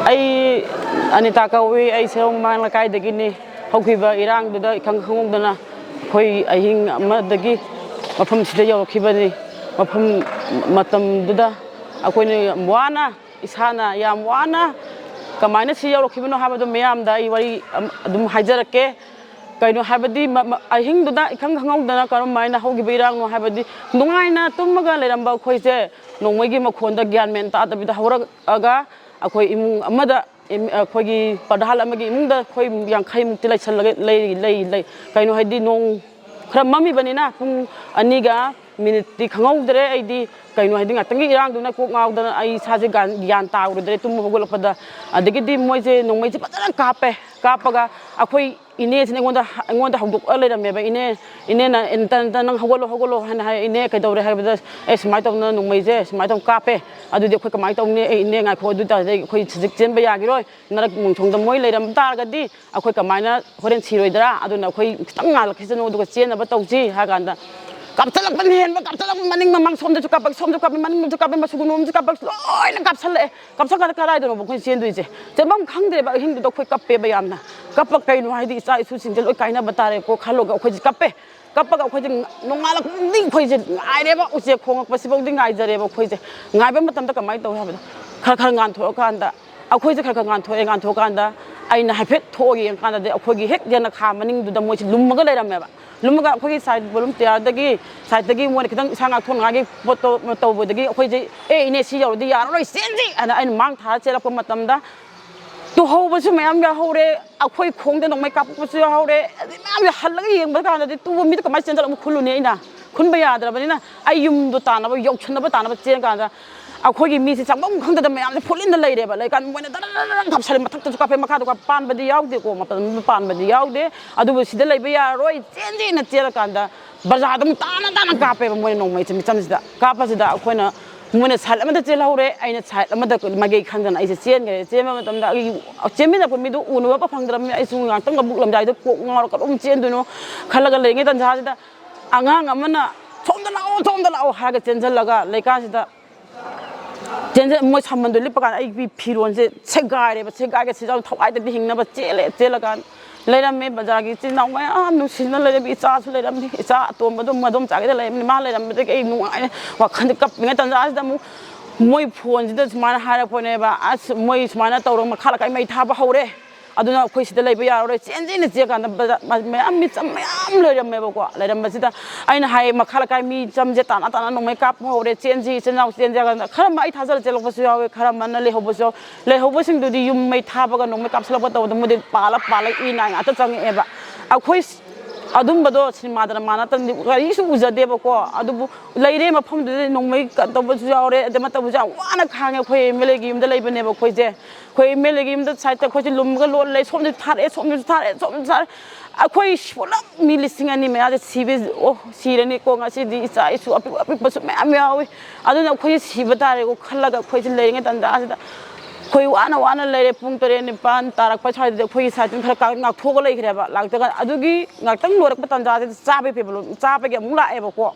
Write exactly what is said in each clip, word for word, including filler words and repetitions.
ꯑꯩ ꯑꯅꯤꯇꯥ ꯀꯧꯏ꯫ ꯑꯩ ꯁꯦꯔꯧ ꯃꯃꯥꯡ ꯂꯩꯀꯥꯏꯗꯒꯤꯅꯤ꯫ ꯍꯧꯈꯤꯕ ꯏꯔꯥꯡꯗꯨꯗ ꯏꯈꯪ ꯈꯪꯍꯧꯗꯅ ꯑꯩꯈꯣꯏ ꯑꯍꯤꯡ ꯑꯃꯗꯒꯤ ꯃꯐꯝꯁꯤꯗ ꯌꯧꯔꯛꯈꯤꯕꯅꯤ꯫ ꯃꯐꯝ ꯃꯇꯝꯗꯨꯗ ꯑꯩꯈꯣꯏꯅ ꯌꯥꯝ ꯋꯥꯅ, ꯏꯁꯥꯅ ꯌꯥꯝ ꯋꯥꯅ ꯀꯃꯥꯏꯅ ꯁꯤ ꯌꯧꯔꯛꯈꯤꯕꯅꯣ ꯍꯥꯏꯕꯗꯨ ꯃꯌꯥꯝꯗ ꯑꯩ ꯋꯥꯔꯤ ꯑꯝ-, ꯑꯗꯨꯝ ꯍꯥꯏꯖꯔꯛꯀꯦ꯫ ꯀꯩꯅꯣ ꯍꯥꯏꯕꯗꯤ, ꯃ-, ꯃ-, ꯑꯍꯤꯡꯗꯨꯗ ꯏꯈꯪ ꯈꯪꯍꯧꯗꯅ ꯀꯔꯝꯍꯥꯏꯅ ꯍꯧꯈꯤꯕ ꯏꯔꯥꯡꯅꯣ ꯍꯥꯏꯕꯗꯤ, ꯅꯨꯡꯉꯥꯏꯅ ꯇꯨꯝꯃꯒ ꯂꯩꯔꯝꯕ ꯑꯩꯈꯣꯏꯁꯦ ꯅꯣꯡꯃꯩꯒꯤ ꯃꯈꯣꯟꯗ ꯒ꯭ꯌꯥꯟ ꯃꯦꯟ ꯇꯥꯗꯕꯤꯗ ꯍꯧꯔꯛꯑꯒ, ꯑꯩꯈꯣꯏ ꯏꯃꯨꯡ ꯑꯃꯗ, ꯏꯝ-, ꯑꯩꯈꯣꯏꯒꯤ ꯄ꯭ꯔꯙꯥꯟ ꯑꯃꯒꯤ ꯏꯃꯨꯡꯗ ꯑꯩꯈꯣꯏ ꯌꯥꯡꯈꯩꯃꯨꯛꯇꯤ ꯂꯩꯁꯜꯂꯒ ꯂꯩ, ꯂꯩ, ꯂꯩ꯫ ꯀꯩꯅꯣ ꯍꯥꯏꯗꯤ, ꯅꯣꯡ ꯈꯔ ꯃꯝꯃꯤꯕꯅꯤꯅ ꯄꯨꯡ ꯑꯅꯤꯒ ꯃꯤꯅꯤꯠꯇꯤ ꯈꯪꯍꯧꯗ꯭ꯔꯦ꯫ ꯑꯩꯗꯤ ꯀꯩꯅꯣ ꯍꯥꯏꯗꯤ, ꯉꯥꯛꯇꯪꯒꯤ ꯏꯔꯥꯡꯗꯨꯅ ꯀꯣꯛ ꯉꯥꯎꯗꯅ ꯑꯩ ꯏꯁꯥꯁꯦ ꯒ꯭ꯌꯥꯟ, ꯒ꯭ꯌꯥꯟ ꯇꯥꯔꯨꯗ꯭ꯔꯦ ꯇꯨꯝꯕ ꯍꯧꯒꯠꯂꯛꯄꯗ꯫ ꯑꯗꯒꯤꯗꯤ ꯃꯣꯏꯁꯦ ꯅꯣꯡꯃꯩꯁꯦ ꯐꯖꯅ ꯀꯥꯞꯄꯦ꯫ ꯀꯥꯞꯄꯒ ꯑꯩꯈꯣꯏ ꯏꯅꯦꯁꯤꯅ ꯑꯩꯉꯣꯟꯗ, ꯑꯩꯉꯣꯟꯗ ꯍꯧꯗꯣꯛꯑ ꯂꯩꯔꯝꯃꯦꯕ꯫ "ꯏꯅꯦ, ꯏꯅꯦ, ꯅ-, ꯅ-, ꯅ-, ꯅꯪ ꯍꯧꯒꯠꯂꯣ, ꯍꯧꯒꯠꯂꯣ" ꯍꯥꯏꯅ ꯍꯥꯏ꯫ "ꯏꯅꯦ, ꯀꯩꯗꯧꯔꯦ?" ꯍꯥꯏꯕꯗ, "ꯑꯦ, ꯁꯨꯃꯥꯏꯅ ꯇꯧꯗꯅ ꯅꯣꯡꯃꯩꯁꯦ ꯁꯨꯃꯥꯏꯅ ꯇꯧꯅ ꯀꯥꯞꯄꯦ, ꯑꯗꯨꯗꯤ ꯑꯩꯈꯣꯏ ꯀꯃꯥꯏꯅ ꯇꯧꯅꯤ? ꯑꯦ, ꯏꯅꯦ, ꯉꯥꯏꯈꯣ, ꯑꯗꯨ ꯑꯣꯏ ꯇꯥꯔꯗꯤ ꯑꯩꯈꯣꯏ ꯍꯧꯖꯤꯛ ꯆꯦꯟꯕ ꯌꯥꯈꯤꯔꯣꯏ, ꯅꯔꯛ ꯃꯣꯡꯁꯣꯡꯗ ꯃꯣꯏ ꯂꯩꯔꯝ ꯇꯥꯔꯒꯗꯤ ꯑꯩꯈꯣꯏ ꯀꯃꯥꯏꯅ ꯍꯣꯔꯦꯟ ꯁꯤꯔꯣꯏꯗ꯭ꯔꯥ? ꯑꯗꯨꯅ ꯑꯩꯈꯣꯏ ꯈꯤꯇꯪ ꯉꯥꯜꯂꯛꯈꯤꯁꯅꯨ, ꯑꯗꯨꯒ ꯆꯦꯟꯅꯕ ꯇꯧꯁꯤ" ꯍꯥꯏ ꯀꯥꯟꯗ, ꯀꯥꯞꯁꯤꯜꯂꯛꯄꯅ ꯍꯦꯟꯕ, ꯀꯥꯞꯁꯤꯜꯂꯛꯄ ꯃꯅꯤꯡ ꯃꯃꯥꯡ, ꯁꯣꯝꯗꯁꯨ ꯀꯥꯞꯄꯛ, ꯁꯣꯝꯁꯨ ꯀꯥꯞꯄꯛ, ꯃꯅꯤꯡꯂꯣꯝꯁꯨ ꯀꯥꯞꯄꯛ, ꯃꯁꯨꯒꯨꯅꯨ ꯂꯣꯝꯁꯨ ꯀꯥꯞꯄꯛ, ꯂꯣꯏꯅ ꯀꯥꯞꯁꯤꯜꯂꯛꯑꯦ꯫ ꯀꯥꯞꯁꯤꯜꯂꯀꯥꯟꯗ ꯀꯗꯥꯏꯗꯅꯣꯕ ꯑꯩꯈꯣꯏꯅ ꯆꯦꯟꯗꯣꯏꯁꯦ? ꯆꯦꯟꯐꯝ ꯈꯪꯗ꯭ꯔꯦꯕ꯫ ꯑꯍꯤꯡꯗꯨꯗ ꯑꯩꯈꯣꯏ ꯀꯞꯄꯦꯕ ꯌꯥꯝꯅ꯫ ꯀꯞꯄ ꯀꯩꯅꯣ ꯍꯥꯏꯗꯤ, ꯏꯆꯥ ꯏꯁꯨꯁꯤꯡꯁꯦ ꯂꯣꯏ ꯀꯥꯏꯅꯕ ꯇꯥꯔꯦꯀꯣ ꯈꯜꯂꯒ ꯑꯩꯈꯣꯏꯁꯦ ꯀꯞꯄꯦ꯫ ꯀꯞꯄꯒ ꯑꯩꯈꯣꯏꯁꯦ ꯅꯣꯡꯉꯥꯜꯂꯛꯄꯗꯤ ꯑꯩꯈꯣꯏꯁꯦ ꯉꯥꯏꯔꯦꯕ, ꯎꯆꯦꯛ ꯈꯣꯡꯉꯛꯄꯁꯤꯐꯥꯎꯗꯤ ꯉꯥꯏꯖꯔꯦꯕ ꯑꯩꯈꯣꯏꯁꯦ꯫ ꯉꯥꯏꯕ ꯃꯇꯝꯗ ꯀꯃꯥꯏꯅ ꯇꯧꯏ ꯍꯥꯏꯕꯗ, ꯈꯔ ꯈꯔ ꯉꯥꯟꯊꯣꯔꯛꯑꯀꯥꯟꯗ, ꯑꯩꯈꯣꯏꯁꯦ ꯈꯔ ꯈꯔ ꯉꯥꯟꯊꯣꯛꯑꯦ꯫ ꯉꯥꯟꯊꯣꯛꯑꯀꯥꯟꯗ ꯑꯩꯅ ꯍꯥꯏꯐꯦꯠ ꯊꯣꯛꯑꯒ ꯌꯦꯡꯉꯀꯥꯟꯗꯗꯤ, ꯑꯩꯈꯣꯏꯒꯤ ꯍꯦꯛ ꯌꯦꯅꯈꯥ ꯃꯅꯤꯡꯗꯨꯗ ꯃꯣꯏꯁꯦ ꯂꯨꯝꯃꯒ ꯂꯩꯔꯝꯃꯦꯕ꯫ ꯂꯨꯝꯃꯒ ꯑꯩꯈꯣꯏꯒꯤ ꯁꯥꯏꯠ ꯚꯣꯂꯨꯟꯇꯤꯌꯔꯗꯒꯤ, ꯁꯥꯏꯠꯇꯒꯤ ꯃꯣꯏꯅ ꯈꯤꯇꯪ ꯏꯁꯥ ꯉꯥꯛꯊꯣꯛꯅꯉꯥꯏꯒꯤ ꯄꯣꯠꯇꯣ ꯇꯧꯕꯗꯒꯤ, ꯑꯩꯈꯣꯏꯁꯦ, "ꯑꯦ, ꯏꯅꯦ, ꯁꯤ ꯌꯧꯔꯗꯤ ꯌꯥꯔꯔꯣꯏ, ꯆꯦꯟꯁꯤ" ꯍꯥꯏꯅ ꯑꯩꯅ ꯃꯥꯡ ꯊꯥꯔ ꯆꯦꯜꯂꯛꯄ ꯃꯇꯝꯗ, ꯇꯨꯍꯧꯕꯁꯨ ꯃꯌꯥꯝ ꯌꯥꯎꯍꯧꯔꯦ, ꯑꯩꯈꯣꯏ ꯈꯣꯡꯗ ꯅꯣꯡꯃꯩ ꯀꯥꯞꯄꯛꯄꯁꯨ ꯌꯥꯎꯍꯧꯔꯦ, ꯑꯗꯩ ꯃꯌꯥꯝꯁꯦ ꯍꯜꯂꯒ ꯌꯦꯡꯕ ꯀꯥꯟꯗꯗꯤ, ꯇꯨꯕ ꯃꯤꯗꯣ ꯀꯃꯥꯏꯅ ꯆꯦꯟꯖꯜꯂꯛꯄ ꯈꯨꯜꯂꯨꯅꯤ ꯑꯩꯅ? ꯈꯨꯟꯕ ꯌꯥꯗ꯭ꯔꯕꯅꯤꯅ, ꯑꯩ ꯌꯨꯝꯗꯣ ꯇꯥꯅꯕ, ꯌꯧꯁꯟꯅꯕ ꯇꯥꯅꯕ ꯆꯦꯟ ꯀꯥꯟꯗ, ꯑꯩꯈꯣꯏꯒꯤ ꯃꯤꯁꯦ ꯆꯪꯐꯝ ꯈꯪꯗꯗꯅ ꯃꯌꯥꯝꯁꯦ ꯐꯨꯠ ꯏꯟꯗ ꯂꯩꯔꯦꯕ꯫ ꯂꯩꯀꯥꯟꯗ ꯃꯣꯏꯅ ꯗꯔ ꯗꯔ ꯗꯔ ꯗꯔ ꯀꯥꯞꯁꯜꯂꯦ, ꯃꯊꯛꯇꯁꯨ ꯀꯥꯞꯄꯦ, ꯃꯈꯥꯗ ꯀꯥꯞꯄꯦ, ꯄꯥꯟꯕꯗꯤ ꯌꯥꯎꯗꯦꯀꯣ, ꯃꯇꯝꯗꯨꯗ ꯄꯥꯟꯕꯗꯤ ꯌꯥꯎꯗꯦ꯫ ꯑꯗꯨꯕꯨ ꯁꯤꯗ ꯂꯩꯕ ꯌꯥꯔꯔꯣꯏ, ꯆꯦꯟꯁꯦꯅ ꯆꯦꯜꯂꯀꯥꯟꯗ, ꯕꯖꯥꯔꯗ ꯑꯃꯨꯛ ꯇꯥꯅ ꯇꯥꯅ ꯀꯥꯞꯄꯦꯕ ꯃꯣꯏꯅ ꯅꯣꯡꯃꯩꯁꯦ ꯃꯤꯆꯝꯁꯤꯗ꯫ ꯀꯥꯞꯄꯁꯤꯗ ꯑꯩꯈꯣꯏꯅ, ꯃꯣꯏꯅ ꯁꯥꯏꯠ ꯑꯃꯗ ꯆꯦꯜꯍꯧꯔꯦ, ꯑꯩꯅ ꯁꯥꯏꯠ ꯑꯃꯗ ꯃꯥꯏꯀꯩ ꯈꯪꯗꯅ ꯑꯩꯁꯦ ꯆꯦꯟꯈ꯭ꯔꯦ꯫ ꯆꯦꯟꯕ ꯃꯇꯝꯗ ꯑꯩ ꯆꯦꯟꯃꯤꯟꯅꯔꯛꯄ ꯃꯤꯗꯨ ꯎꯅꯕ ꯐꯪꯗ꯭ꯔꯕꯅꯤꯅ, ꯑꯩꯁꯨ ꯉꯥꯛꯇꯪ ꯂꯧꯕꯨꯛ ꯂꯝꯖꯥꯏꯗ ꯀꯣꯛ ꯉꯥꯎꯔ ꯀꯔꯣꯝ ꯆꯦꯟꯗꯣꯏꯅꯣ ꯈꯜꯂꯒ ꯂꯩꯔꯤꯉꯩ ꯇꯟꯖꯥꯁꯤꯗ, ꯑꯉꯥꯡ ꯑꯃꯅ "ꯁꯣꯝꯗ ꯂꯥꯛꯑꯣ, ꯁꯣꯝꯗ ꯂꯥꯛꯑꯣ" ꯍꯥꯏꯔꯒ ꯆꯦꯟꯁꯤꯜꯂꯒ ꯂꯩꯀꯥꯟꯁꯤꯗ, ꯆꯦꯟꯖ-, ꯃꯣꯏ ꯁꯝꯕꯟꯗꯣ ꯂꯤꯞꯄ ꯀꯥꯟꯗ ꯑꯩꯒꯤ ꯐꯤꯔꯣꯟꯁꯦ ꯁꯦꯒꯥꯏꯔꯦꯕ꯫ ꯁꯦꯒꯥꯏꯒ ꯁꯤꯖꯥꯎ ꯊꯋꯥꯏꯗꯗꯤ ꯍꯤꯡꯅꯕ ꯆꯦꯜꯂꯦ꯫ ꯆꯦꯜꯂꯀꯥꯟꯗ ꯂꯩꯔꯝꯃꯦ ꯕꯖꯥꯔꯒꯤ ꯏꯆꯤꯟ ꯏꯅꯥꯎ ꯃꯌꯥꯝ ꯅꯨꯡꯁꯤꯅ ꯂꯩꯔꯝꯃꯤ꯫ ꯏꯆꯥꯁꯨ ꯂꯩꯔꯝꯃꯤ꯫ ꯏꯆꯥ ꯑꯇꯣꯝꯕꯗꯣ ꯃꯗꯣꯝꯆꯥꯒꯤꯗ ꯂꯩꯔꯝꯃꯤ꯫ ꯃꯥ ꯂꯩꯔꯝꯕꯗꯒꯤ ꯑꯩ ꯅꯨꯡꯉꯥꯏꯅ ꯋꯥꯈꯜꯗ ꯀꯞꯄꯤꯉꯩ ꯇꯟꯖꯥꯁꯤꯗ ꯑꯃꯨꯛ ꯃꯣꯏ ꯐꯣꯟꯁꯤꯗ ꯁꯨꯃꯥꯏꯅ ꯍꯥꯏꯔꯛꯄꯅꯦꯕ, "ꯑꯁ, ꯃꯣꯏ ꯁꯨꯃꯥꯏꯅ ꯇꯧꯔꯒ ꯃꯈꯥ ꯂꯩꯀꯥꯏ ꯃꯩ ꯊꯥꯕ ꯍꯧꯔꯦ꯫ ꯑꯗꯨꯅ ꯑꯩꯈꯣꯏ ꯁꯤꯗ ꯂꯩꯕ ꯌꯥꯔꯔꯣꯏ, ꯆꯦꯟꯁꯤꯅ" ꯆꯦꯟ ꯀꯥꯟꯗ ꯕꯖꯥꯔ ꯃ-, ꯃꯌꯥꯝ ꯃꯤ ꯆꯝ ꯃꯌꯥꯝ ꯂꯩꯔꯝꯃꯦꯕꯀꯣ꯫ ꯂꯩꯔꯝꯕꯁꯤꯗ ꯑꯩꯅ ꯍꯥꯏ, "ꯃꯈꯥ ꯂꯩꯀꯥꯏ ꯃꯤ ꯆꯝꯁꯦ ꯇꯥꯅ ꯇꯥꯅ ꯅꯣꯡꯃꯩ ꯀꯥꯞꯄ ꯍꯧꯔꯦ, ꯆꯦꯟꯁꯤ ꯏꯆꯤꯟ ꯏꯅꯥꯎ ꯆꯦꯟꯁꯤ" ꯍꯥꯏ ꯀꯥꯟꯗ ꯈꯔ ꯑꯃ ꯑꯩ ꯊꯥꯖꯔ ꯆꯦꯜꯂꯛꯄꯁꯨ ꯌꯥꯎꯋꯦ, ꯈꯔ ꯑꯃꯅ ꯂꯩꯍꯧꯕꯁꯨ ꯌꯥꯎꯋꯦ꯫ ꯂꯩꯍꯧꯕꯁꯤꯡꯗꯨꯗꯤ ꯌꯨꯝ ꯃꯩ ꯊꯥꯕꯒ ꯅꯣꯡꯃꯩ ꯀꯥꯞꯁꯤꯜꯂꯛꯄ ꯇꯧꯕꯗ ꯃꯣꯏꯗꯤ ꯄꯥꯜꯂ ꯄꯥꯜꯂ ꯏ ꯅꯥꯏ ꯉꯥꯛꯇ ꯆꯪꯉꯛꯑꯦꯕ꯫ ꯑꯩꯈꯣꯏ ꯑꯗꯨꯝꯕꯗꯣ ꯁꯤꯅꯦꯃꯥ ꯗ꯭ꯔꯃꯥ ꯅꯠꯇꯕꯗꯤ ꯀꯔꯤꯁꯨ ꯎꯖꯗꯦꯕꯀꯣ꯫ ꯑꯗꯨꯕꯨ ꯂꯩꯔꯦ ꯃꯐꯝꯗꯨꯗ ꯅꯣꯡꯃꯩ ꯀ-, ꯇꯧꯕꯁꯨ ꯌꯥꯎꯔꯦ, ꯑꯗꯩ ꯑꯃ ꯇꯧꯕꯁꯨ ꯌꯥꯝ ꯋꯥꯅ ꯈꯥꯡꯉꯦ ꯑꯩꯈꯣꯏ ꯑꯦꯝ ꯑꯦꯜ ꯑꯦꯒꯤ ꯌꯨꯝꯗ ꯂꯩꯕꯅꯦꯕ ꯑꯩꯈꯣꯏꯁꯦ꯫ ꯑꯩꯈꯣꯏ ꯑꯦꯝ ꯑꯦꯜ ꯑꯦꯒꯤ ꯌꯨꯝꯗ ꯁꯥꯏꯠꯇ ꯑꯩꯈꯣꯏꯁꯦ ꯂꯨꯝꯃꯒ ꯂꯣꯠ ꯂꯩ꯫ ꯁꯣꯝꯗꯁꯨ ꯊꯥꯔꯛꯑꯦ, ꯁꯣꯝꯗꯁꯨ ꯊꯥꯔꯛꯑꯦ, ꯁꯣꯝꯗꯁꯨ ꯊꯥꯔꯛꯑꯦ꯫ ꯑꯩꯈꯣꯏ ꯄꯨꯂꯞ ꯃꯤ ꯂꯤꯁꯤꯡ ꯑꯅꯤ ꯃꯌꯥꯁꯦ ꯁꯤꯕ, ꯑꯣ, ꯁꯤꯔꯅꯤꯀꯣ ꯉꯁꯤꯗꯤ, ꯏꯆꯥ ꯏꯁꯨ ꯑꯄꯤꯛ ꯑꯄꯤꯛꯄꯁꯨ ꯃꯌꯥꯝ ꯌꯥꯎꯏ꯫ ꯑꯗꯨꯅ ꯑꯩꯈꯣꯏꯁꯦ ꯁꯤꯕ ꯇꯥꯔꯦꯀꯣ ꯈꯜꯂꯒ ꯑꯩꯈꯣꯏꯁꯦ ꯂꯩꯔꯤꯉꯩ ꯇꯥꯟꯖꯥꯁꯤꯗ ꯑꯩꯈꯣꯏ ꯋꯥꯅ ꯋꯥꯅ ꯂꯩꯔꯦ꯫ ꯄꯨꯡ ꯇꯔꯦꯠ ꯅꯤꯄꯥꯟ ꯇꯥꯔꯛꯄ ꯁ꯭ꯋꯥꯏꯗꯗꯤ ꯑꯩꯈꯣꯏꯒꯤ ꯁꯥꯏꯠꯇ ꯈꯔ ꯉꯥꯛꯊꯣꯛꯑꯒ ꯂꯩꯈ꯭ꯔꯦꯕ꯫ ꯂꯥꯛꯇ꯭ꯔꯒ ꯑꯗꯨꯒꯤ ꯉꯥꯛꯇꯪ ꯂꯣꯏꯔꯛꯄ ꯇꯥꯟꯖꯥꯁꯤꯗ ꯆꯥꯕꯒꯤ ꯐꯤꯕꯝ, ꯆꯥꯕꯒꯤ ꯑꯃꯨꯛ ꯂꯥꯛꯑꯦꯕꯀꯣ꯫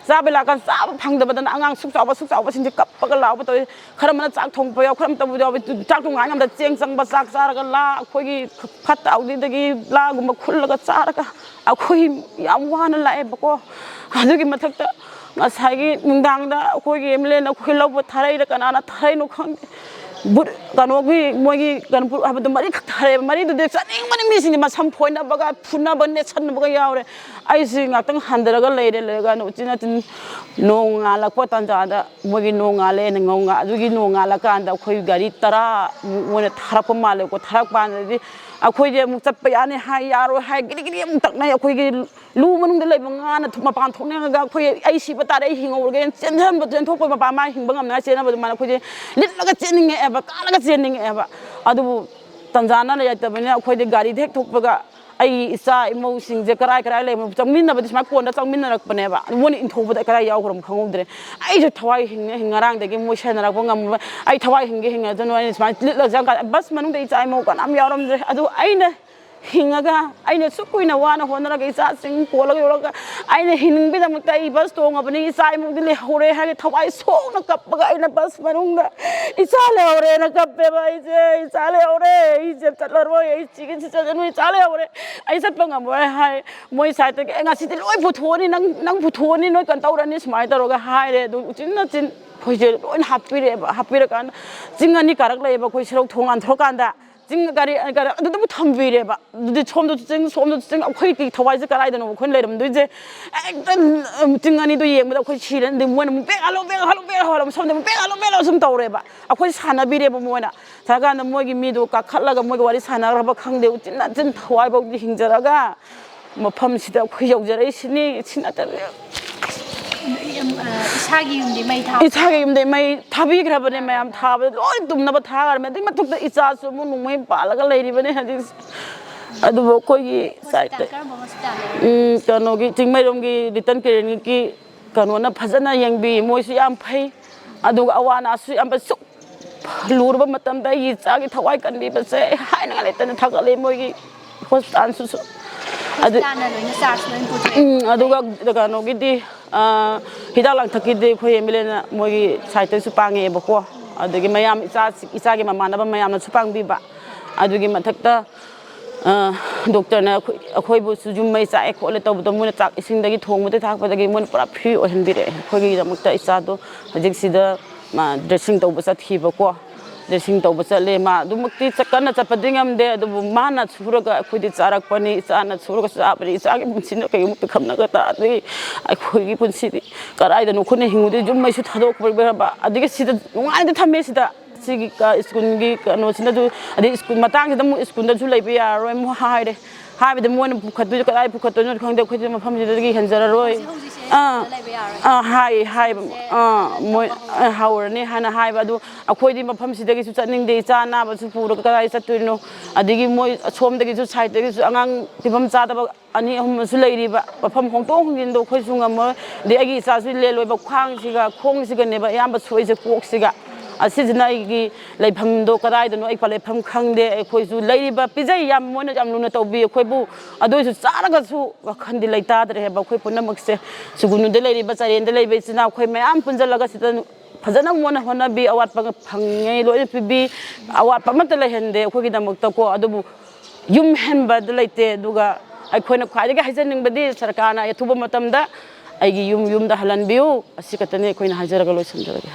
ꯆꯥꯕꯩ ꯂꯥꯛꯀꯥꯟ ꯆꯥꯕ ꯐꯪꯗꯕꯗꯅ ꯑꯉꯥꯡ ꯁꯨꯛ ꯆꯥꯎꯕ, ꯁꯨꯛ ꯆꯥꯎꯕꯁꯤꯡꯁꯦ ꯀꯞꯄꯒ ꯂꯥꯎꯕ ꯇꯧꯏ꯫ ꯈꯔ ꯑꯃꯅ ꯆꯥꯛ ꯊꯣꯡꯕ ꯌꯥꯎ, ꯈꯔ ꯑꯃ ꯇꯧꯕ ꯌꯥꯎ꯫ ꯆꯥꯛ ꯊꯣꯡ ꯉꯥꯏ ꯉꯝꯗ ꯆꯦꯡ ꯆꯪꯕ, ꯆꯥꯛ ꯆꯥꯔꯒ ꯂꯥ, ꯑꯩꯈꯣꯏꯒꯤ ꯐꯠꯇ ꯍꯥꯎꯊꯤꯗꯒꯤ ꯂꯥꯒꯨꯝꯕ ꯈꯨꯜꯂꯒ ꯆꯥꯔꯒ ꯑꯩꯈꯣꯏ ꯌꯥꯝ ꯋꯥꯅ ꯂꯥꯛꯑꯦꯕꯀꯣ꯫ ꯑꯗꯨꯒꯤ ꯃꯊꯛꯇ ꯉꯁꯥꯏꯒꯤ ꯅꯨꯡꯗꯥꯡꯗ ꯑꯩꯈꯣꯏꯒꯤ ꯑꯦꯝ ꯑꯦꯜ ꯑꯦꯅ ꯑꯩꯈꯣꯏ ꯂꯧꯕ ꯊꯥꯔꯛꯏꯔ ꯀꯅꯥꯅ ꯊꯥꯔꯛꯏꯅꯣ ꯈꯪꯗꯦ꯫ ꯕꯨꯠ, ꯀꯩꯅꯣꯒꯤ, ꯃꯣꯏꯒꯤ ꯀꯩꯅꯣ, ꯕꯨꯠ ꯍꯥꯏꯕꯗꯣ ꯃꯔꯤꯈꯛ ꯊꯥꯔꯛꯑꯦꯕ꯫ ꯃꯔꯤꯗꯨꯗꯤ ꯆꯠꯅꯤꯡꯕꯅ ꯃꯤꯁꯤꯡꯁꯦ ꯃꯁꯝ ꯐꯣꯏꯅꯕꯒ, ꯐꯨꯅꯕ, ꯅꯦꯠꯁꯟꯅꯕꯒ ꯌꯥꯎꯔꯦ꯫ ꯑꯩꯁꯤ ꯉꯥꯛꯇꯪ ꯍꯟꯊꯔꯒ ꯂꯩꯔꯦ꯫ ꯂꯩꯔꯒ ꯎꯆꯤꯟ ꯅꯥꯆꯤꯟ ꯅꯣꯡꯉꯥꯜꯂꯛꯄ ꯇꯥꯟꯖꯥꯗ ꯃꯣꯏꯒꯤ ꯅꯣꯡꯉꯥꯜꯂꯦꯅ ꯉꯧꯉꯥ-, ꯑꯗꯨꯒꯤ ꯅꯣꯡꯉꯥꯜꯂꯀꯥꯟꯗ ꯑꯩꯈꯣꯏ ꯒꯥꯔꯤ ꯇꯔꯥꯃꯨꯛ ꯃꯣꯏꯅ ꯊꯥꯔꯛꯄ ꯃꯥꯜꯂꯦꯀꯣ꯫ ꯊꯥꯔꯛꯄ ꯀꯥꯟꯗꯗꯤ ꯑꯩꯈꯣꯏꯁꯦ ꯑꯃꯨꯛ ꯆꯠꯄ ꯌꯥꯅꯤ ꯍꯥꯏ, ꯌꯥꯔꯣꯏ ꯍꯥꯏ, ꯒꯤꯔꯤ ꯒꯤꯔꯤ ꯑꯃꯨꯛ ꯇꯛꯅꯩ꯫ ꯑꯩꯈꯣꯏꯒꯤ ꯂꯨ ꯃꯅꯨꯡꯗ ꯂꯩꯕ ꯉꯥꯅ ꯊꯨ-, ꯃꯄꯥꯟ ꯊꯣꯛꯅꯤꯡꯉꯒ ꯑꯩꯈꯣꯏ, "ꯑꯩ ꯁꯤꯕ ꯇꯥꯔꯦ, ꯑꯩ ꯍꯤꯡꯍꯧꯔꯒꯦꯅ" ꯆꯦꯟꯁꯤꯟꯕ, ꯆꯦꯟꯊꯣꯛꯄ, ꯃꯄꯥ ꯃꯥ ꯍꯤꯡꯕ ꯉꯝꯅꯉꯥꯏ ꯆꯦꯟꯅꯕ ꯑꯗꯨꯃꯥꯏꯅ ꯑꯩꯈꯣꯏꯁꯦ ꯂꯤꯠꯂꯒ ꯆꯦꯟꯅꯤꯡꯉꯛꯑꯦꯕ, ꯀꯥꯜꯂꯒ ꯆꯦꯟꯅꯤꯡꯉꯛꯑꯦꯕ꯫ ꯑꯗꯨꯕꯨ ꯇꯟꯖꯥꯅ ꯂꯩꯔꯛꯇꯕꯅꯤꯅ ꯑꯩꯈꯣꯏꯗꯤ ꯒꯥꯔꯤꯗ ꯍꯦꯛ ꯊꯣꯛꯄꯒ ꯑꯩꯒꯤ ꯏꯆꯥ ꯏꯃꯧꯁꯤꯡꯁꯦ ꯀꯔꯥꯏ ꯀꯔꯥꯏ ꯂꯩꯕꯅꯣ ꯆꯪꯃꯤꯟꯅꯕꯗꯤ ꯁꯨꯃꯥꯏꯅ ꯀꯣꯟꯗ ꯆꯪꯃꯤꯟꯅꯔꯛꯄꯅꯦꯕ꯫ ꯑꯗꯨ ꯃꯣꯏꯅ ꯏꯟꯊꯣꯛꯄꯗ ꯀꯗꯥꯏ ꯌꯥꯎꯈ꯭ꯔꯕꯅꯣ ꯈꯪꯍꯧꯗ꯭ꯔꯦ꯫ ꯑꯩꯁꯨ ꯊꯋꯥꯏ ꯍꯤꯡꯉꯦ, ꯍꯤꯡ-, ꯉꯔꯥꯡꯗꯒꯤ ꯃꯣꯏ ꯁꯦꯟꯅꯔꯛꯄ ꯉꯝꯃꯣꯏ꯫ ꯑꯩ ꯊꯋꯥꯏ ꯍꯤꯡꯒꯦ ꯍꯤꯡꯉꯁꯅꯨ꯫ ꯑꯩꯅ ꯁꯨꯃꯥꯏꯅ ꯂꯤꯠꯂ ꯆꯪꯀꯥꯟꯗ ꯕꯁ ꯃꯅꯨꯡꯗ ꯏꯆꯥ ꯏꯃꯧ ꯀꯅꯥꯝ ꯌꯥꯎꯔꯝꯗ꯭ꯔꯦ꯫ ꯑꯗꯨ ꯑꯩꯅ ꯍꯤꯡꯉꯒ, ꯑꯩꯅ ꯁꯨꯛ ꯀꯨꯏꯅ ꯋꯥꯅ ꯍꯣꯠꯅꯔꯒ ꯏꯆꯥꯁꯤꯡ ꯀꯣꯜꯂꯒ ꯌꯧꯔꯒ, ꯑꯩꯅ ꯍꯤꯡꯅꯤꯡꯕꯒꯤꯗꯃꯛꯇ ꯑꯩ ꯕꯁ ꯇꯣꯡꯉꯕꯅꯤ, ꯏꯆꯥ ꯏꯃꯨꯡꯗꯤ ꯂꯩꯍꯧꯔꯦ ꯍꯥꯏꯔꯒ ꯊꯋꯥꯏ ꯁꯣꯛꯅ ꯀꯞꯄꯒ ꯑꯩꯅ ꯕꯁ ꯃꯅꯨꯡꯗ "ꯏꯆꯥ ꯂꯩꯍꯧꯔꯦꯅ" ꯀꯞꯄꯦꯕ ꯑꯩꯁꯦ꯫ "ꯏꯆꯥ ꯂꯩꯍꯧꯔꯦ, ꯑꯩꯁꯦ ꯆꯠꯂꯔꯣꯏ, ꯑꯩ ꯁꯤꯒꯤꯁꯤ ꯆꯠꯂꯅꯨ, ꯏꯆꯥ ꯂꯩꯍꯧꯔꯦ, ꯑꯩ ꯆꯠꯄ ꯉꯝꯃꯔꯣꯏ" ꯍꯥꯏ꯫ ꯃꯣꯏ ꯁꯥꯏꯠꯇꯒꯤ "ꯑꯦ, ꯉꯁꯤꯗꯤ ꯂꯣꯏ ꯄꯨꯊꯣꯛꯑꯅꯤ, ꯅꯪ, ꯅꯪ ꯄꯨꯊꯣꯛꯑꯅꯤ, ꯅꯣꯏ ꯀꯩꯅꯣ ꯇꯧꯔꯅꯤ" ꯁꯨꯃꯥꯏꯅ ꯇꯧꯔꯒ ꯍꯥꯏꯔꯦ꯫ ꯑꯗꯨ ꯎꯆꯤꯟ ꯅꯥꯆꯤꯟ ꯑꯩꯈꯣꯏꯁꯦ ꯂꯣꯏꯅ ꯍꯥꯞꯄꯤꯔꯦꯕ꯫ ꯍꯥꯞꯄꯤꯔꯀꯥꯟꯗ ꯆꯤꯡ ꯑꯅꯤ ꯀꯥꯔꯛ ꯂꯩꯌꯦꯕ ꯑꯩꯈꯣꯏ ꯁꯦꯔꯧ ꯊꯣꯡ ꯂꯥꯟꯊꯣꯔꯀꯥꯟꯗ꯫ ꯆꯤꯡ ꯒꯥꯔꯤ, ꯒꯥꯔꯤ ꯑꯗꯨꯗꯕꯨ ꯊꯝꯕꯤꯔꯦꯕ꯫ ꯑꯗꯨꯗꯤ ꯁꯣꯝꯗꯁꯨ ꯆꯤꯡ, ꯁꯣꯝꯗꯁꯨ ꯆꯤꯡ, ꯑꯩꯈꯣꯏꯒꯤ ꯊꯋꯥꯏꯁꯦ ꯀꯗꯥꯏꯗꯅꯣ ꯑꯩꯈꯣꯏꯅ ꯂꯩꯔꯝꯗꯣꯏꯁꯦ? ꯍꯦꯛꯇ, ꯎꯝ, ꯆꯤꯡ ꯑꯅꯤꯗꯣ ꯌꯦꯡꯕꯗ ꯑꯩꯈꯣꯏ ꯁꯤꯔꯅꯤ꯫ ꯑꯗꯩ ꯃꯣꯏꯅ ꯑꯃꯨꯛ "ꯕꯦꯛ ꯍꯜꯂꯣ, ꯕꯦꯛ ꯍꯜꯂꯣ, ꯕꯦꯛ ꯍꯜꯂꯣ", ꯁꯣꯝꯗ ꯑꯃꯨꯛ "ꯕꯦꯛ ꯍꯜꯂꯣ, ꯕꯦꯛ ꯍꯜꯂꯣ" ꯁꯨꯝ ꯇꯧꯔꯦꯕ꯫ ꯑꯩꯈꯣꯏ ꯁꯥꯟꯅꯕꯤꯔꯦꯕ ꯃꯣꯏꯅ꯫ ꯁꯥꯟꯅꯀꯥꯟꯗ ꯃꯣꯏꯒꯤ ꯃꯤꯗꯣ ꯀꯥꯈꯠꯂꯒ ꯃꯣꯏꯒ ꯋꯥꯔꯤ ꯁꯥꯟꯅꯈ꯭ꯔꯕ ꯈꯪꯗꯦ, ꯎꯆꯤꯟ ꯅꯥꯆꯤꯟ ꯊꯋꯥꯏꯐꯥꯎꯗꯤ ꯍꯤꯡꯖꯔꯒ ꯃꯐꯝꯁꯤꯗ ꯑꯩꯈꯣꯏ ꯌꯧꯖꯔꯛꯏꯁꯤꯅꯤ꯫ ꯁꯤ ꯅꯠꯇ꯭ꯔꯗꯤ ꯌꯥꯝ, ꯑ, ꯏꯁꯥꯒꯤ ꯌꯨꯝꯗꯤ ꯃꯩ ꯊꯥꯕ? ꯏꯁꯥꯒꯤ ꯌꯨꯝꯗꯤ ꯃꯩ ꯊꯥꯕꯤꯈ꯭ꯔꯕꯅꯦ, ꯃꯌꯥꯝ ꯊꯥꯕꯗ ꯂꯣꯏ ꯇꯨꯝꯅꯕ ꯊꯥꯈ꯭ꯔꯕꯅꯦ꯫ ꯑꯗꯨꯏ ꯃꯊꯛꯇ ꯏꯆꯥꯁꯨ ꯑꯃꯨꯛ ꯅꯣꯡꯃꯩ ꯄꯥꯜꯂꯒ ꯂꯩꯔꯤꯕꯅꯦ ꯍꯧꯖꯤꯛ꯫ ꯑꯗꯨꯕꯨ ꯑꯩꯈꯣꯏꯒꯤ ꯍꯣꯁꯄꯤꯇꯥꯜ, ꯁꯥꯏꯠꯇ, ꯀꯔꯝꯕ ꯍꯣꯁꯄꯤꯇꯥꯜꯗ? ꯎꯝ, ꯀꯩꯅꯣꯒꯤ ꯆꯤꯡꯃꯩꯔꯣꯡꯒꯤ ꯂꯤꯇꯜ ꯀ꯭ꯂꯤꯅꯤꯛꯀꯤ ꯀꯩꯅꯣꯅ ꯐꯖꯅ ꯌꯦꯡꯕꯤ, ꯃꯣꯏꯁꯨ ꯌꯥꯝ ꯐꯩ꯫ ꯑꯗꯨꯒ ꯑꯋꯥ ꯑꯅꯥꯁꯨ ꯌꯥꯝ ꯁꯨꯛ ꯂꯨꯔꯕ ꯃꯇꯝꯗ ꯑꯩꯒꯤ ꯏꯆꯥꯒꯤ ꯊꯋꯥꯏ ꯀꯟꯕꯤꯕꯁꯦ ꯑꯩ ꯍꯥꯏꯅꯤꯡꯉꯥꯏ ꯂꯩꯇꯅ ꯊꯥꯒꯠꯂꯤ꯫ ꯃꯣꯏꯒꯤ ꯍꯣꯁꯄꯤꯇꯥꯜꯁꯨꯁꯨ꯫ ꯑꯗꯨ, ꯍꯣꯁꯄꯤꯇꯥꯜꯅ ꯂꯣꯏꯅ ꯆꯥꯔꯖ ꯂꯣꯏꯅ ꯄꯨꯊꯣꯛꯑꯦ꯫ ꯎꯝ, ꯑꯗꯨꯒ ꯀꯩꯅꯣꯒꯤꯗꯤ, ꯑ, ꯍꯤꯗꯥꯛ ꯂꯥꯡꯊꯛꯀꯤꯗꯤ ꯑꯩꯈꯣꯏ ꯑꯦꯝ ꯑꯦꯜ ꯑꯦꯅ ꯃꯣꯏꯒꯤ ꯁꯥꯏꯠꯇꯒꯤꯁꯨ ꯄꯥꯡꯉꯛꯑꯦꯕꯀꯣ꯫ ꯑꯗꯒꯤ ꯃꯌꯥꯝ ꯏꯆꯥ, ꯏꯆꯥꯒꯤ ꯃꯃꯥꯟꯅꯕ ꯃꯌꯥꯝꯅꯁꯨ ꯄꯥꯡꯕꯤꯕ꯫ ꯑꯗꯨꯒꯤ ꯃꯊꯛꯇ, ꯑ, ꯗꯣꯛꯇꯔꯅ ꯑꯩꯈꯣꯏ, ꯑꯩꯈꯣꯏꯕꯨꯁꯨ ꯌꯨꯝ ꯃꯩ ꯆꯥꯛꯑꯦ ꯈꯣꯠꯂꯦ ꯇꯧꯕꯗꯣ ꯃꯣꯏꯅ ꯆꯥꯛ ꯏꯁꯤꯡꯗꯒꯤ ꯊꯣꯡꯕꯗꯒꯤ ꯊꯥꯛꯄꯗꯒꯤ ꯃꯣꯏꯅ ꯄꯨꯔꯥ ꯐ꯭ꯔꯤ ꯑꯣꯏꯍꯟꯕꯤꯔꯛꯑꯦ ꯑꯩꯈꯣꯏꯒꯤꯗꯃꯛꯇ꯫ ꯏꯆꯥꯗꯣ ꯍꯧꯖꯤꯛꯁꯤꯗ ꯃꯥ ꯗ꯭ꯔꯦꯁꯤꯡ ꯇꯧꯕ ꯆꯠꯈꯤꯕꯀꯣ꯫ ꯗ꯭ꯔꯦꯁꯤꯡ ꯇꯧꯕ ꯆꯠꯂꯦ꯫ ꯃꯥ ꯑꯗꯨꯃꯛꯇꯤ ꯆꯠ-, ꯀꯟꯅ ꯆꯠꯄꯗꯤ ꯉꯝꯗꯦ, ꯑꯗꯨꯕꯨ ꯃꯥꯅ ꯁꯨꯔꯒ ꯑꯩꯈꯣꯏꯗꯤ ꯆꯥꯔꯛꯄꯅꯤ, ꯏꯆꯥꯅ ꯁꯨꯔꯒ ꯆꯥꯕꯅꯤ, ꯏꯆꯥꯒꯤ ꯄꯨꯟꯁꯤꯅ ꯀꯩꯒꯨꯝꯕ ꯄꯤꯈꯝꯅꯒ ꯇꯥꯔꯗꯤ ꯑꯩꯈꯣꯏꯒꯤ ꯄꯨꯟꯁꯤꯗꯤ ꯀꯗꯥꯏꯗꯅꯣ ꯑꯩꯈꯣꯏꯅ ꯍꯤꯡꯉꯨꯗꯣꯏ? ꯌꯨꯝ ꯃꯩꯁꯨ ꯊꯥꯗꯣꯛꯈ꯭ꯔꯕ, ꯑꯗꯒꯤ ꯁꯤꯗ ꯅꯨꯡꯉꯥꯏꯅ ꯊꯝꯃꯦ ꯁꯤꯗ꯫ ꯁꯤꯒꯤ ꯀ-, ꯁ꯭ꯀꯨꯜꯒꯤ ꯀꯩꯅꯣꯁꯤꯅꯁꯨ, ꯑꯗꯩ ꯁ꯭ꯀꯨꯜ ꯃꯇꯥꯡꯁꯤꯗ ꯑꯃꯨꯛ ꯁ꯭ꯀꯨꯜꯗꯁꯨ ꯂꯩꯕ ꯌꯥꯔꯔꯣꯏ ꯑꯃꯨꯛ ꯍꯥꯏꯔꯦ꯫ ꯍꯥꯏꯕꯗꯤ ꯃꯣꯏꯅ ꯄꯨꯈꯠꯇꯣꯏꯁꯦ ꯀꯗꯥꯏ ꯄꯨꯈꯠꯇꯣꯏꯅꯣ ꯈꯪꯗꯦ, ꯑꯩꯈꯣꯏꯗꯤ ꯃꯐꯝꯁꯤꯗꯗꯒꯤ ꯍꯦꯟꯖꯔꯔꯣꯏ꯫ ꯍꯧꯖꯤꯛ ꯍꯧꯖꯤꯛꯁꯦ ꯑꯥ, ꯁ꯭ꯀꯨꯜꯗ ꯂꯩꯕ ꯌꯥꯔꯣꯏ꯫ ꯑꯥ, ꯍꯥꯏ, ꯍꯥꯏꯕ, ꯁ꯭ꯀꯨꯜꯁꯦ ꯑꯥ, ꯃꯣꯏ, ꯇꯧꯕ ꯍꯧꯔꯣꯏ꯫ ꯑꯥ, ꯍꯧꯔꯅꯤ ꯍꯥꯏꯅ ꯍꯥꯏꯕ꯫ ꯑꯗꯨ ꯑꯩꯈꯣꯏꯗꯤ ꯃꯐꯝꯁꯤꯗꯒꯤꯁꯨ ꯆꯠꯅꯤꯡꯗꯦ, ꯏꯆꯥ ꯑꯅꯥꯕꯁꯨ ꯄꯨꯔꯒ ꯀꯗꯥꯏ ꯆꯠꯇꯣꯏꯅꯣ? ꯑꯗꯒꯤ ꯃꯣꯏ ꯑꯁꯣꯝꯗꯒꯤꯁꯨ ꯁꯥꯏꯠꯇꯒꯤꯁꯨ ꯑꯉꯥꯡ ꯐꯤꯕꯝ ꯆꯥꯗꯕ ꯑꯅꯤ ꯑꯍꯨꯝ ꯑꯃꯁꯨ ꯂꯩꯔꯤꯕ, ꯃꯐꯝ ꯍꯣꯡꯗꯣꯛ ꯍꯣꯡꯖꯤꯟꯗꯣ ꯑꯩꯈꯣꯏꯁꯨ ꯉꯝꯃꯔꯣꯏ꯫ ꯑꯗꯩ ꯑꯩꯒꯤ ꯏꯆꯥꯁꯨ ꯂꯦꯜꯂꯣꯏꯕ, ꯈ꯭ꯋꯥꯡꯁꯤꯒ ꯈꯣꯡꯁꯤꯒꯅꯦꯕ ꯑꯌꯥꯝꯕ ꯁꯣꯛꯏꯁꯦ, ꯀꯣꯛꯁꯤꯒ꯫ ꯑꯁꯤꯁꯤꯅ ꯑꯩꯒꯤ ꯂꯩꯐꯝꯗꯣ ꯀꯗꯥꯏꯗꯅꯣ, ꯑꯩ ꯂꯩꯐꯝ ꯈꯪꯗꯦ꯫ ꯑꯩꯈꯣꯏꯁꯨ ꯂꯩꯔꯤꯕ, ꯄꯤꯖꯩ, ꯌꯥꯝ, ꯃꯣꯏꯅ ꯌꯥꯝ ꯂꯨꯅ ꯇꯧꯕꯤ ꯑꯩꯈꯣꯏꯕꯨ꯫ ꯑꯗꯨ ꯑꯣꯏꯁꯨ ꯆꯥꯔꯒꯁꯨ ꯋꯥꯈꯜꯗꯤ ꯂꯩꯇꯥꯗ꯭ꯔꯦ ꯍꯥꯏꯕ꯫ ꯑꯩꯈꯣꯏ ꯄꯨꯝꯅꯃꯛꯁꯦ, ꯁꯨꯒꯨꯅꯨꯗ ꯂꯩꯔꯤꯕ, ꯆꯥꯔꯦꯟꯗ ꯂꯩꯕ ꯏꯆꯤꯟ ꯏꯅꯥꯎ ꯑꯩꯈꯣꯏ ꯃꯌꯥꯝ ꯄꯨꯟꯁꯤꯜꯂꯒ ꯁꯤꯗ ꯐꯖꯅ ꯃꯣꯏꯅ ꯍꯣꯠꯅꯕꯤ, ꯑꯋꯥꯠꯄ ꯐꯪꯉꯤꯉꯩ ꯂꯣꯏꯅ ꯄꯤꯕꯤ, ꯑꯋꯥꯠꯄ ꯑꯃꯠꯇ ꯂꯩꯍꯟꯗꯦ ꯑꯩꯈꯣꯏꯒꯤꯗꯃꯛꯇꯀꯣ꯫ ꯑꯗꯨꯕꯨ ꯌꯨꯝ ꯍꯟꯕꯗ ꯂꯩꯇꯦ꯫ ꯑꯗꯨꯒ ꯑꯩꯈꯣꯏꯅ ꯈ꯭ꯋꯥꯏꯗꯒꯤ ꯍꯥꯏꯖꯅꯤꯡꯕꯗꯤ ꯁꯔꯀꯥꯔꯅ ꯑꯊꯨꯕ ꯃꯇꯝꯗ ꯑꯩꯒꯤ ꯌꯨꯝ ꯌꯨꯝꯗ ꯍꯜꯍꯟꯕꯤꯌꯨ, ꯑꯁꯤ ꯈꯛꯇꯅꯤ ꯑꯩꯈꯣꯏꯅ ꯍꯥꯏꯖꯔꯒ ꯂꯣꯏꯁꯤꯟꯖꯔꯒꯦ꯫